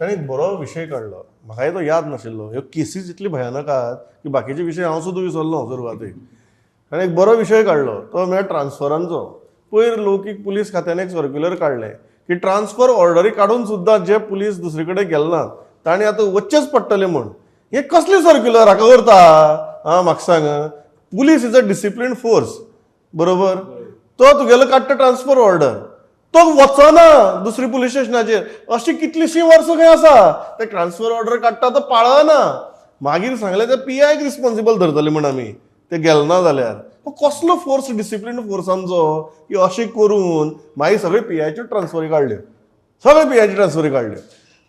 ताणें एक बरो विशय काडलो, म्हाकाय तो याद नाशिल्लो. ह्यो केसीस इतली भयानक आहात की बाकीचे विशय हांव सुद्दां विसरलो सुरवातेक. ताणें एक बरो विशय काडलो तो म्हळ्यार ट्रान्सफरांचो. पयर लौकीक पुलीस खात्यान एक सर्क्युलर काडलें की ट्रान्सफर ऑर्डरी काडून सुद्दां जे पुलीस दुसरे कडेन गेले ना ताणें आतां वचचेच पडटलें म्हूण. हें कसलें सर्क्युलर हाका करता? आं, म्हाका सांग, police is a discipline force, बरोबर? तो तुगेलो काडटा ट्रान्सफर ऑर्डर, तो वचना दुसरी पुलीस स्टेशनाचेर. अशी कितलीशीं वर्सां खंय आसा ते ट्रान्सफर ऑर्डर काडटा तो पाळना. मागीर सांगलें ते पी आयक रिस्पॉन्सिबल धरतले म्हण आमी ते गेले ना जाल्यार. तो कसलो फोर्स, डिसिप्लीन फोर्स आमचो की अशें करून मागीर सगळे पी आयच्यो ट्रान्सफरी काडल्यो, सगळे पी आयच्यो ट्रान्सफरी काडल्यो.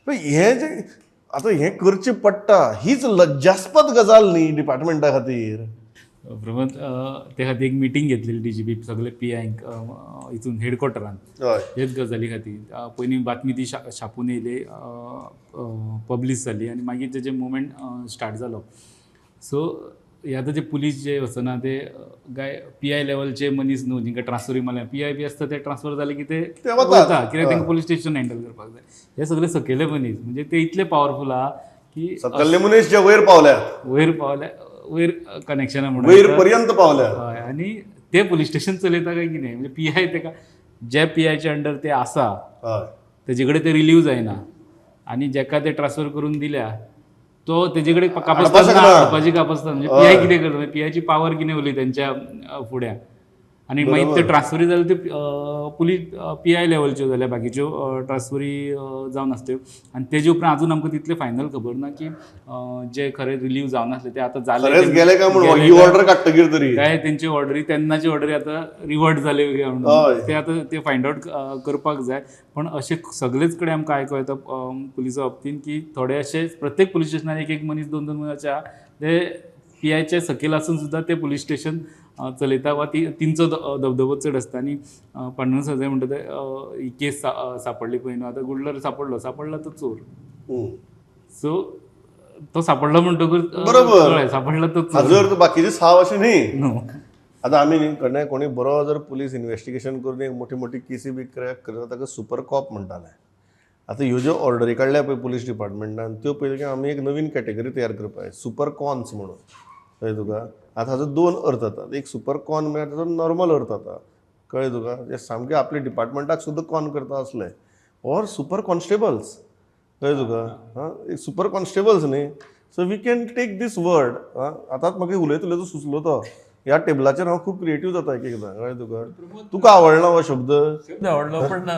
पण हें जें आतां हें करचें पडटा, हीच लज्जास्पद गजाल न्ही डिपार्टमेंटा खातीर. प्रमोद, ते खातीर एक मिटींग घेतलेली डीजीपी सगळे पी आयक हितून हेडक्वॉर्टरान हेच गजाली खातीर. पयलीं बातमी ती छापून येयली, पब्लीश जाली आनी मागीर तेजे मुवमेंट स्टार्ट जालो. सो हे आतां जे पुलीस जे वचना ते काय पी I लेवलचे मनीस न्हू जिंकां ट्रान्सफरी मारल्या. पी I बी आसता, ते ट्रान्सफर जाले की ते ते वतात. वता, कित्याक तांकां पुलीस स्टेशन हँडल करपाक जाय. हे सगळे सकयले मनीस, म्हणजे ते इतले पावरफूल आहा की सकल्ले मनीस जे वयर पावल्यात, वयर पावल्या, वयर कनेक्शना म्हणून वयर पर्यंत पावल्यात. हय, आनी ते पुलीस स्टेशन चलयता काय कितें, म्हणजे पी I तेका जे पी आयच्या अंडर ते आसा तेजे कडेन ते रिलीव जायना आनी जेका ते ट्रान्सफर करून दिल्या तो तेजे कडेन कापस्तान ना. शकना. हाडपाची कापस्तान. म्हणजे पी I कितें करता, पी आयची पावर कितें उरली तेंच्या फुड्यान? आनी मागीर ते ट्रान्सफरी जाले ते पुलीस पी I लेवलच्यो जाल्या, बाकीच्यो ट्रान्सफरी जावन आसत्यो. आनी तेजे उपरांत अजून आमकां तितलें फायनल खबर ना की जे खरें रिलीव जावनासले ते आतां जाले खरेंच गेले काय म्हणून गेले ही ऑर्डर काडटकीर तरी. काय तेंची ऑर्डरी, तेन्नाची ऑर्डरी आतां रिवर्ट जाले काय म्हणून ते आतां ते फायंड आउट करपाक जाय. पण अशें सगळेच कडेन आमकां आयको येता पुलिसा बाबतीन की थोडे अशे प्रत्येक पुलीस स्टेशनार एक एक मनीस, दोन दोन मनीस अशे आहा, ते पी आयच्या सकयल आसून सुद्दां ते पुलीस स्टेशन चलयता वा ती तेंचो दबदबो चड आसता. आनी पांडुरंग सरदेसाय म्हणटा ते ही केस सांपडली पळय न्हू, आतां गुडलर सांपडलो, सांपडला तो चोर. सो तो सांपडलो म्हणटकूच कळ्ळें, सांपडला तो चोर. जर बाकीचे साव अशें न्ही. न्हू. आतां आमी न्ही कडे कोणी बरो जर पुलीस इन्वेस्टिगेशन करून एक मोठी मोठी केसी बी क्रॅक करता ताका सुपर कॉप म्हणटाले. आतां ह्यो ज्यो ऑर्डरी काडल्या पळय पुलीस डिपार्टमेंटान, त्यो पयलीं आमी एक नवीन कॅटेगरी तयार करपाक जाय, सुपर कॉन्स म्हणून. कळ्ळें तुका? आतां हाजो दोन अर्थ जातात. एक सुपर कॉन म्हळ्यार ताजो नॉर्मल अर्थ जाता, कळ्ळें तुका, जे सामके आपल्या डिपार्टमेंटाक सुद्दां कॉन करता असले, ऑर सुपर कॉन्स्टेबल्स, कळ्ळें तुका? हां, एक सुपर कॉन्स्टेबल्स न्ही. So we can take this word. आतांच म्हाका उलयत उलयत सुचलो तो. ह्या टेबलाचेर हांव खूब क्रिएटीव जाता एक एकदां, कळ्ळें तुका? तुका आवडना हो शब्द? शब्द आवडलो, पण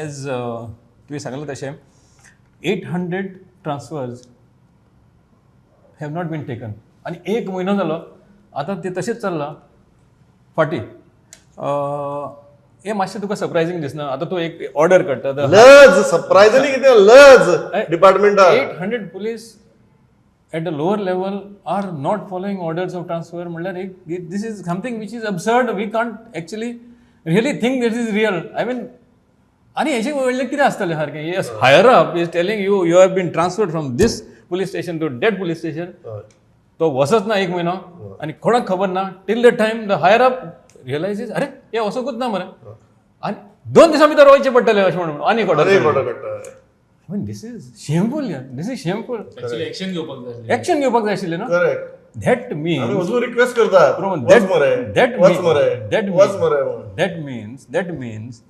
एज तुवें सांगलें तशें 800 transfers have not been taken आनी एक म्हयनो जालो आतां ते तशेंच चल्लां फाटीं. हें मातशें तुका सरप्रायझींग दिसना? आतां तूं एक ऑर्डर काडटा. लज, सरप्रायझली कितें, लज डिपार्टमेंटाक. 800 police at the lower level are not following orders of transfer म्हणल्यार एक this is something which is absurd. We can't actually really think this is real. I mean, आनी हेचे व्हडलें कितें आसतलें सारकें? Yes, higher up is telling you, you have been transferred from this police station to that police station. तो वचच ना एक म्हयनो आनी कोणाक खबर ना till the time the higher up realizes, अरे, हे वचोकूच ना मरे आनी 2 दिसां भितर वयचें पडटलें अशें म्हणून आनी एक आनी एक ऑर्डर. ऑर्डर काडटा. I mean, this is shameful यार, this is shameful. Actually action घेवपाक जाय आसलें. एक्शन घेवपाक जाय आशिल्लें न्हू? करेक्ट. That means आमी वचून रिक्वेस्ट करतात, वच मरे, that वच मरे, that वच मरे म्हणून. That means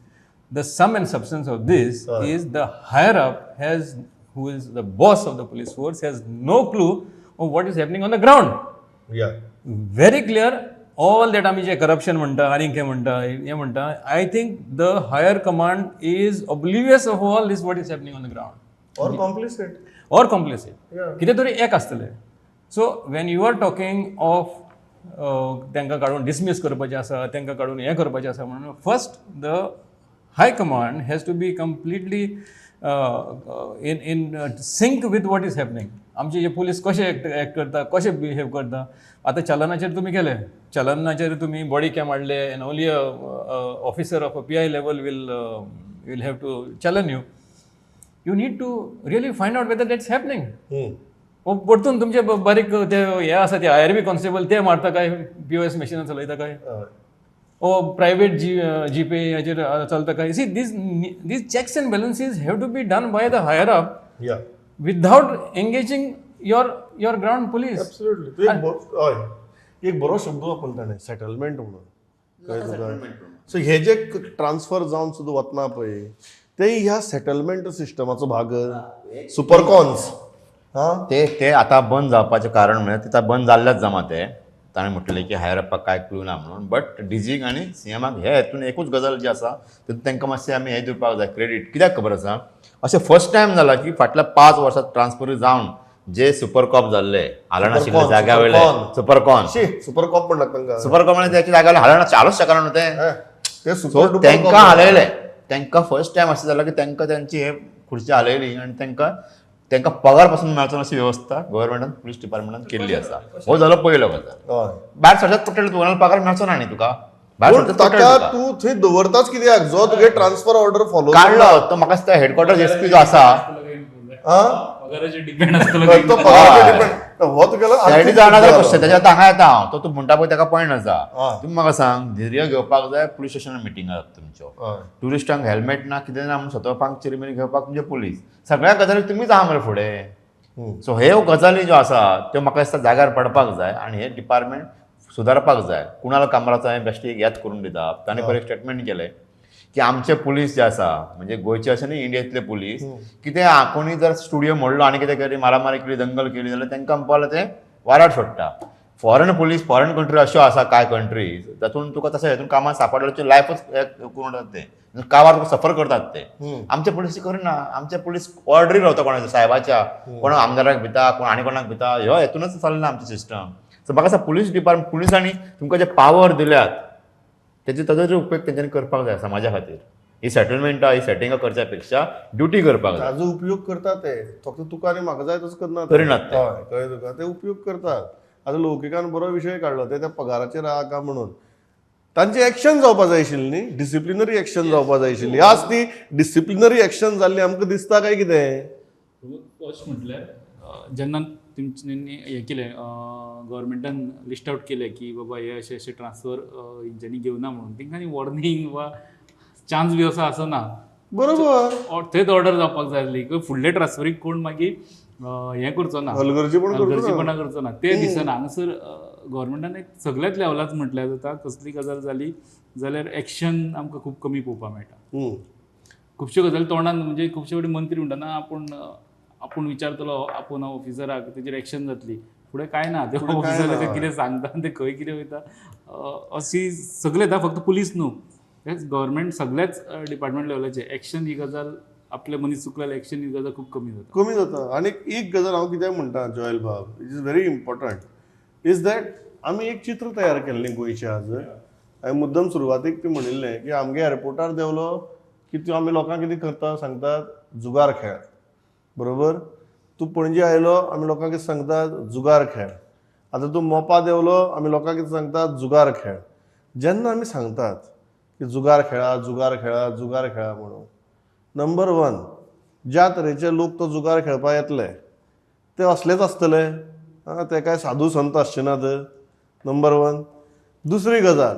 the sum and substance of this is the higher up has, who is the boss of the police force, has no clue of what is happening on the ground. Very clear, all that आमी जे corruption म्हणटा आनी कितें म्हणटा, हें म्हणटा, I think the higher command is oblivious of all this, what is happening on the ground. Or complicit. Or complicit. कितें तरी एक आसतलें. So when you are talking of तांकां काडून डिसमीस करपाचें आसा, तांकां काडून हें करपाचें आसा म्हणून, first the high command has to be completely in sync with what is happening. आमचे जे पुलीस कशे एक्ट करता, कशे बिहेव करता. आतां चलनाचेर तुमी केले, चलनाचेर तुमी बॉडी कॅम हाडले and only officer of a PI level will have to challan you. You need to really find out whether that's happening. परतून तुमचे बारीक ते हे आसा, ते I R B constable ते मारता काय, पी ओ एस मशिनां चलयता काय? ओ प्रायवेट जी जीपे हाजेर चलता काय. See these these checks and balances have to be done by the higher up yeah without engaging your your ground police. Absolutely. तू एक हय एक बरो शब्द वापरलो ताणें, सेटलमेंट म्हणून. कळ्ळें तुका? सो हे जे ट्रान्सफर जावन सुद्दां वतना पळय ते ह्या सेटलमेंट सिस्टमाचो भाग, सुपर कॉन्स. हां ते ते आतां बंद जावपाचें कारण म्हळ्यार ते आतां बंद जाल्लेच जमा ते ताणें म्हटलें की हायर अपाक काय क्लू ना म्हणून. बट डीजीक आनी सीएमाक हे हेतून एकूच गजाल जी आसा तितून तांकां मातशें आमी हें दिवपाक जाय क्रेडीट. कित्याक खबर आसा, अशें फर्स्ट टायम जाला की फाटल्या 5 वर्सां ट्रान्सफर जावन जे सुपर कॉप जाल्ले हालनाशिल्ले जाग्या वयले सुपर कॉन, शी सुपर कॉप म्हणटात तांकां. सुपर कॉप म्हळ्यार त्याच्या जाग्यार हालना चालूच शकना न्हू ते. ते सो सुपर डुपर तांकां हालयले, तांकां फर्स्ट टायम अशें जालां की तांकां तांची हे खुर्ची हालयली आनी तांकां तांकां पगार पासून मेळचो अशी वेवस्था गव्हर्मेंटान पुलीस डिपार्टमेंटान केल्ली आसा. हो जालो पयलो गजाल. हय. भायर सरच्याच पडटलें तुका, पगार मेळचो ना न्ही तुका. भायर पूण सरच्याच पडटलें ताका तुका. तूं थंय दवरताच कित्याक जो तुगे ट्रान्सफर ऑर्डर फॉलो काडलो तो म्हाका दिसता हेडक्वॉर्टर एस पी जो आसा पगाराचेर डिपेंड आसतलो तो पगाराचेर डिपेंड हो तुगेलो that is another question. तेच्या आतां हांगा येता हांव, तो तूं म्हणटा पळय ताका पॉयंट आसा. हय. तुमी म्हाका सांग, धैर्य घेवपाक जाय पुलीस स्टेशनार मिटिंगां जाता तुमच्यो, हय. ट्युरिस्टांक हेल्मेट ना कितें ना म्हणून सतोवपाक चिरमिरी घेवपाक तुमचे पुलीस, सगळ्या गजाली तुमीच आहा मरे फुडें. सो ह्यो गजाली ज्यो आसा त्यो म्हाका दिसता जाग्यार पडपाक जाय आनी हे डिपार्टमेंट सुदारपाक जाय. कुणाल कामराचो हांवें बेश्टी एक याद करून दिता, ताणें पयर एक स्टेटमेंट केलें की आमचे पुलीस जे आसा म्हणजे गोंयचे अशें न्ही इंडियेंतले पुलीस कितें कोणी जर स्टुडियो मोडलो आनी कितें केली मारामारी केली दंगल केली जाल्यार तांकां म्हणपाक ते वाऱ्यार सोडटा. फॉरेन पुलीस फॉरेन कंट्री अश्यो आसा कांय कंट्रीज तातूंत तुका तशें हेतून कामां सापडल्यार तुजें लायफूच करून वता ते, काबार तुका सफर करतात ते. आमचे पुलीस करना, आमचे पुलीस ऑर्डरी रावता कोणाच्या साहेबाच्या, कोण आमदाराक भिता कोण आनी कोणाक भिता, ह्यो हेतूनच चलना आमचें सिस्टम. सो म्हाका दिसता पुलीस डिपार्टमेंट पुलिसांनी तुमकां जे पावर दिल्यात तेजे ताजो उपयोग तेंच्यांनी करपाक जाय समाजा खातीर. ही सेटलमेंटां ही सेटिंगां करच्या पेक्षा ड्युटी करपाक जाय. ताजो उपयोग करता ते, फक्त तुका आनी म्हाका जाय तसो करना ते. करिनात ते. हय कळ्ळें तुका, ते उपयोग करतात. आतां लौकिकान बरो विशय काडलो ते त्या पगाराचेर आहा काय म्हणून तांची एक्शन जावपा जाय आशिल्ली न्ही, डिसिप्लिनरी एक्शन जावपा जाय आशिल्ली. आज ती डिसिप्लिनरी एक्शन जाल्ली आमकां दिसता काय कितें? फर्स्ट म्हटल्यार जेन्ना तेंच्यांनी हें केलें गव्हर्मेंटान लिस्ट आवट केलें की बाबा हे अशे अशे ट्रान्सफर हेंच्यांनी घेवना म्हणून, तेंकां वॉर्निंग वा चान्स बी असो आसना. बरोबर, थंयच ऑर्डर जावपाक जाय आसली की फुडले ट्रान्सफरीक कोण मागीर हें करचो ना, हलगर्जीपण करचो ना. हलगर्जीपणां करचो ना, तें दिसना. हांगासर गव्हर्मेंटान एक सगल्याच लेवलाच म्हटल्यार जाता, कसली गजाल जाली जाल्यार एक्शन आमकां खूब कमी पळोवपाक मेळटा. खुबश्यो गजाली तोंडान म्हणजे खुबशे कडेन मंत्री म्हणटा ना आपूण आपूण विचारतलो आपूण ऑफिसराक, तेजेर एक्शन जातली, फुडें कांय ना. ते ऑफिसर ते कितें सांगता आनी ते खंय कितें वयता अशी सगळें येता. फक्त पुलीस न्हू, हेच गव्हर्मेंट सगळ्याच डिपार्टमेंट लेवलाचेर एक्शन ही गजाल, आपले मनीस चुकले जाल्यार एक्शन ही गजाल खूब कमी जाता. कमी जाता. आनी एक गजाल हांव कित्याक म्हणटा जोयल बाब, it is very important is that आमी एक चित्र तयार केल्लें गोंयचें. आज हांवें मुद्दम सुरवातीक ती म्हणिल्लें की आमगे एअरपोर्टार देंवलो की तूं आमी लोकांक कितें करता सांगतात, जुगार खेळ. बरोबर, तूं पणजे आयलो आमी लोकांक कितें सांगतात, जुगार खेळ. आतां तूं मोपा देंवलो आमी लोकांक कितें सांगतात, जुगार खेळ. जेन्ना आमी सांगतात की जुगार खेळा जुगार खेळा जुगार खेळा म्हणून, नंबर वन ज्या तरेचे लोक तो जुगार खेळपाक येतले ते असलेच आसतले, आं ते काय साधू संत आसचे नात, नंबर वन. दुसरी गजाल,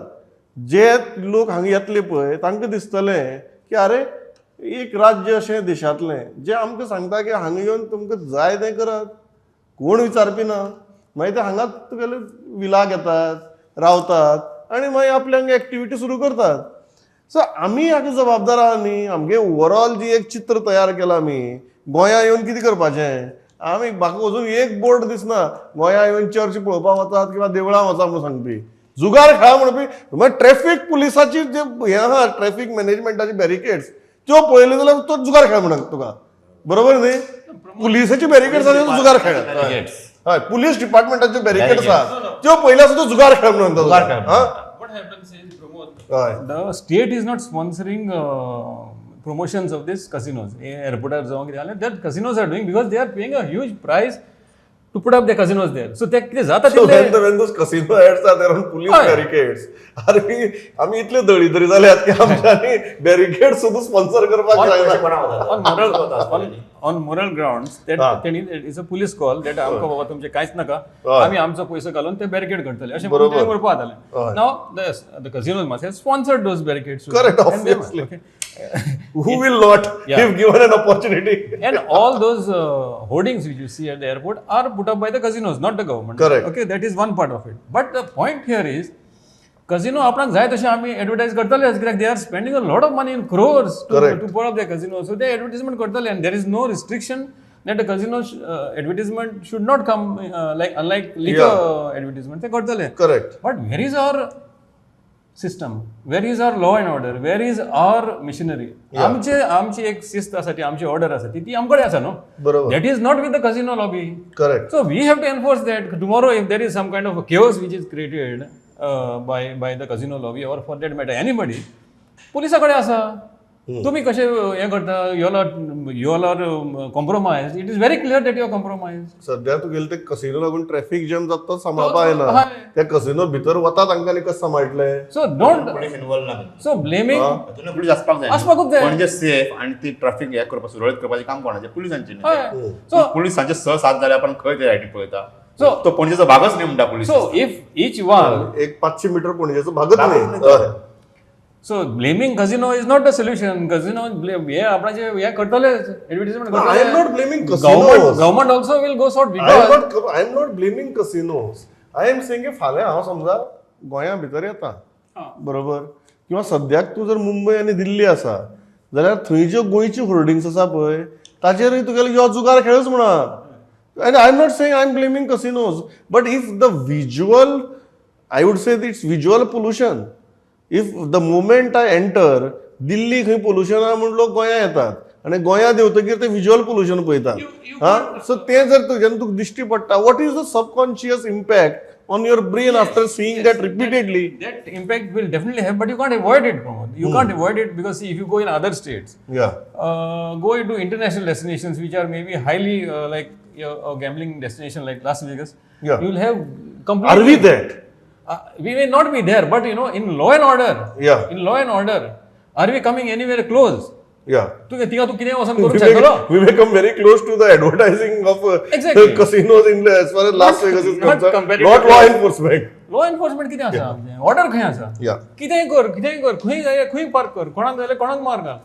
जे लोक हांगा येतले पळय तांकां दिसतलें की आरे एक राज्य अशें देशांतलें जें आमकां सांगता की हांगा येवन तुमकां जाय तें करात, कोण विचारपी ना. मागीर ते हांगाच तुगेले विला घेतात, रावतात आनी मागीर आपले हांगा एक्टिविटी सुरू करतात. सो आमी हाका जबाबदार आहा न्ही. आमगे ओवरऑल जी एक चित्र तयार केलां आमी गोंया येवन कितें करपाचें, आमी म्हाका अजून एक बोर्ड दिसना गोंया येवन चर्च पळोवपाक वचात किंवा देवळां वचा म्हणून सांगपी, जुगार खेळा म्हणपी. मागीर ट्रॅफीक पुलिसाची जे हें आहा ट्रॅफीक मॅनेजमेंटाची बॅरिकेड्स त्यो पळयल्यो जाल्यार तो जुगार खेळ म्हणटा तुका, बरोबर न्ही? पुलिसाची बॅरिकेड्स आसा जुगार खेळ, हय पुलीस डिपार्टमेंटाच्यो बॅरिकेड्स आहा त्यो पळयल्या सुद्दां जुगार खेळ म्हणून जुगार खेळ. हां. What happens is, Pramod, हय, the state is not sponsoring promotions of these casinos. Airport जावं कितें जाल्यार that casinos are doing because they are paying a huge price to put up the casinos there. So ते कितें जाता So तितलें when those casino ads are there on police हय. barricades, आरे आमी इतले दळिद्री जाल्यात की आमच्यांनी बॅरिकेड सुद्दां स्पॉन्सर करपाक जायना. On moral on moral grounds हा. तेणी it's a police call that आमकां बाबा तुमचें कांयच नाका, हय. आमी आमचो पयसो घालून ते बॅरिकेड करतले अशें म्हणून बरोबर. ते व्हरपा जाताले. हय. Now the casinos must have sponsored those barricades. Correct, obviously. Who will not Yeah. If given an opportunity? And all those hoardings which you see at the airport are put up by the casinos, not the government. Correct. Okay, that is one part of it. But the point here is, casino आपणाक जाय तशें आमी advertise करतलेच, कित्याक they are spending a lot of money in crores Correct. To put up the casino. So ते advertisement करतले and there is no restriction that the casino advertisement should not come, like unlike liquor advertisement ते करतले. Correct. But where is our system? Where is our law and order? Where is our machinery? आमचे आमची एक शिस्त आसा, ती आमची order आसा, ती ती आमकडे आसा न्हू. बरोबर. That is not with the casino lobby. Correct. So we have to enforce that. Tomorrow if there is some kind of chaos which is created by the casino lobby or for that matter anybody, पुलिसा कडेन आसा. तुमी कशें हें करता? You all are compromise. It is very clear that you are compromise. सध्या तुगेले ते कसिनो लागून ट्रॅफिक जॅम जाता तो सांबाळपा येना. हय. त्या कसिनो भितर वता तांकां आनी कशें सांबाळटले? सो don't police involve ना. सो ब्लेमिंग तातूंत पुलीस आसपाक जाय. आसपाकूच जाय. पणजे सेफ आनी ती ट्राफीक हे करपाक, सुरळीत करपाचें काम कोणाचें? पुलिसांचें न्ही. हय. सो पुलिसांचे 6-7 जाल्यार आपण खंय ते रायटी पळयता. So- तो पणजेचो भागच न्ही म्हणटा police. So if each one एक 500 मिटर पणजेचो भागच भागच न्ही. न्ही. हय. So blaming casino is not the solution. Casino हे आपणाचे हे करतले advertisement. I am not blaming casinos. Government also will go sort I am because not I am not blaming casinos. I am saying की फाल्यां हांव समजा गोंया भितर येता, बरोबर, किंवा सद्याक तूं जर मुंबय आनी दिल्ली आसा जाल्यार थंय ज्यो गोंयच्यो होर्डिंग्स आसा पळय ताचेरूय तुगेलो यो जुगार खेळच म्हणा. आनी I am not saying I am blaming casinos, but if the visual, I would say it's visual pollution. If the moment I enter Delhi, खंय पोल्युशन आहा म्हूण लोक गोंया येतात आनी गोंया देंवतकीर ते विज्युअल पोल्युशन पळयतात. हा, सो तें जर जेन्ना तुका दिश्टी पडटा, what is the subconscious impact on your brain after seeing that repeatedly? That impact will definitely have, but you can't avoid it, Pramod. You can't avoid it because see, if you go in other states, yeah go into international destinations which are maybe highly like a gambling destination like Las Vegas, Yeah. you will have completely. Are we that? We may not be there, but you know, in law and order, Yeah. in law and order, are we coming anywhere close? Yeah. तूं थिंगा तूं कितें वचोन करूंक शकतलो? We may come very close to the advertising of Exactly. casinos in as far as Las Vegas is Not concerned, comparative. Not law enforcement. Law enforcement कितें आसा आमचें? ऑर्डर खंय आसा? Yeah. कितेंय कर, कितेंय कर, खंय जाय खंय पार्क कर, कोणाक जाय कोणाक मार घाल.